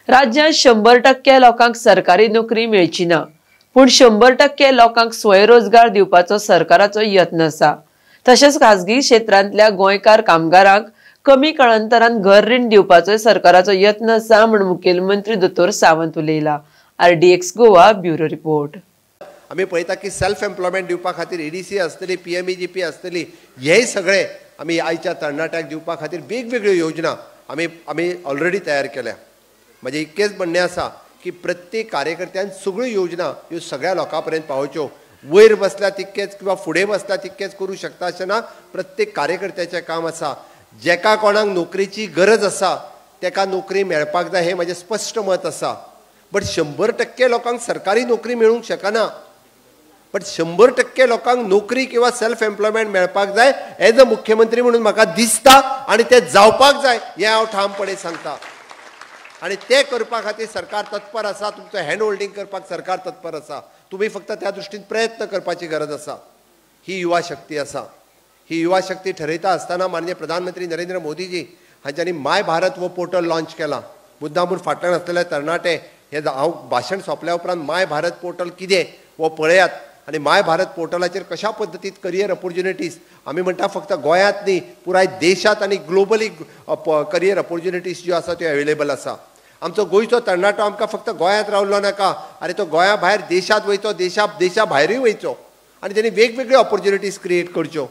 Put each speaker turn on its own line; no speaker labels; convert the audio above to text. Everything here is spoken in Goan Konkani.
राज्यांत 100% लोकांक सरकारी नोकरी मेळची ना, पूण 100% लोकांक स्वयंरोजगार दिवपाचो सरकाराचो यत्न आसा. तशेंच खाजगी क्षेत्रांतल्या गोंयकार कामगारांक कमी कळंतरान घर रीण दिवपाचो सरकाराचो यत्न आसा म्हूण मुखेलमंत्री दोतोर Sawant उलयला. RDX Goa bureau report.
आमी पळयता की सेल्फ एम्प्लॉयमेंट दिवपा खातीर EDC आसतली, PMEGP आसतली, हे सगळे आमी आयच्या तरणाट्यांक दिवपा खातीर वेगवेगळ्यो योजना आमी आमी ऑलरेडी तयार केल्या. म्हजें इतकेंच म्हणणें आसा की प्रत्येक कार्यकर्त्यान सगळ्यो योजना ह्यो सगळ्या लोकां पर्यंत पावोवच्यो. वयर बसल्या तितकेच किंवा फुडें बसल्या तितकेच करूं शकता अशें ना. प्रत्येक कार्यकर्त्याचें काम आसा, जेका कोणाक नोकरेची गरज आसा तेका नोकरी मेळपाक जाय, हें म्हजें स्पश्ट मत आसा. बट 100% लोकांक सरकारी नोकरी मेळूंक शकना, बट 100% लोकांक नोकरी किंवा सेल्फ एम्प्लॉयमेंट मेळपाक जाय एज अ मुख्यमंत्री म्हणून म्हाका दिसता आनी तें जावपाक जाय हें हांव ठामपणे सांगता. आनी तें करपा खातीर सरकार तत्पर आसा, तुमचो हँड होल्डींग करपाक सरकार तत्पर आसा. तुमी फक्त त्या दृश्टीन प्रयत्न करपाची गरज आसा. ही युवा शक्ती आसा, ही युवा शक्ती ठरयता आसतना माननीय प्रधानमंत्री नरेंद्र मोदीजी हांच्यांनी my Bharat हो पोर्टल लॉन्च केला. मुद्दामून फाटल्यान आसलेले तरणाटे हे हांव भाशण सोंपल्या उपरांत my Bharat portal कितें हो पळयात आनी my Bharat पोर्टलाचेर कशा पद्दतीन करियर ऑपॉर्च्युनिटीज, आमी म्हणटा फक्त गोंयांत न्ही, पुराय देशांत आनी ग्लोबली करियर ऑपॉर्च्युनिटीज ज्यो आसा त्यो अवेलेबल आसा. आमचो गोंयचो तरणाटो आमकां फक्त गोंयांत रावलो नाका, आरे तो गोंया भायर देशांत वयचो, देशा भायरूय वयचो आनी तेणी वेगवेगळ्यो ऑपॉर्च्युनिटीज क्रिएट करच्यो.